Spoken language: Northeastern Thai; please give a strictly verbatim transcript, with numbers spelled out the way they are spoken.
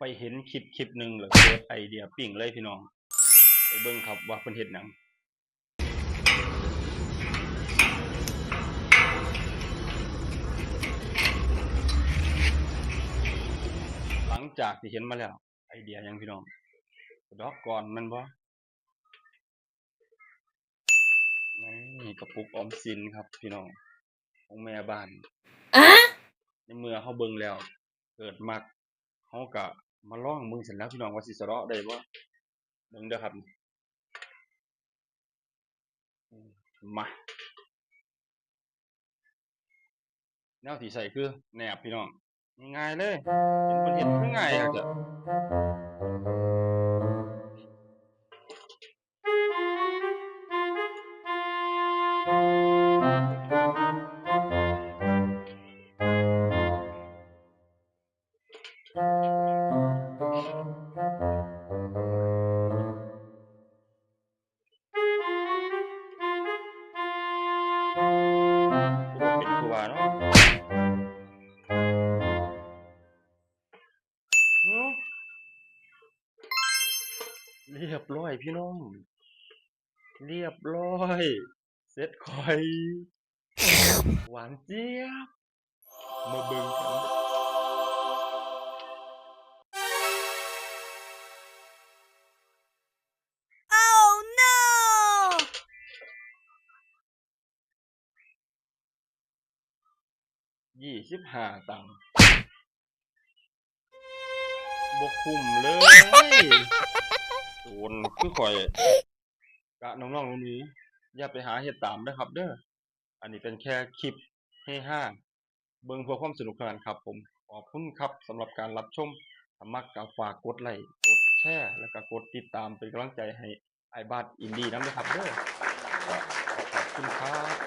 ไปเห็นคลิปคลิปหนึ่งแล้วเกิดไอเดียปิ๊งเลยพี่น้อง ไปเบิ่งครับว่าเพิ่นเฮ็ดหยัง หลังจากที่เห็นมาแล้ว ไอเดียหยังพี่น้อง ดอกก่อนแม่นบ่ นี่กระปุกออมสินครับพี่น้อง ของแม่บ้าน อะ ในเมื่อเฮาเบิ่งแล้ว เกิดมัก เฮาก็มาลองเบิ่งซั่นแหล้วพี่น้อง ว่าสิสะเดาะได้บ่ เบิ่งเด้อครับ มา แนวที่ใช้คือแนบพี่น้อง ง่ายๆเลย เป็นคนเฮ็ดคือง่ายครับจ้ะ คือบ่เป็นคือว่าเนาะ หึ เรียบร้อยพี่น้อง เรียบร้อย เสร็จข่อย หวานเจี๊ยบ มาเบิ่งกัน Oh no! ยี่สิบห้าตังค์ บ่คุ้มเลย โจรคือข่อย กะน้องๆหนูๆ อย่าไปหาเฮ็ดตามเด้อครับเด้อ อันนี้เป็นแค่คลิปเฮฮา เบิ่งเพื่อความสนุกเท่านั้นครับผม ขอบคุณครับสำหรับการรับชม ถ้ามักก็ฝากกดไลค์ กดแชร์ แล้วก็กดติดตามเป็นกำลังใจให้อ้ายบาสอินดี้นำเด้อครับเด้อ ขอบคุณครับ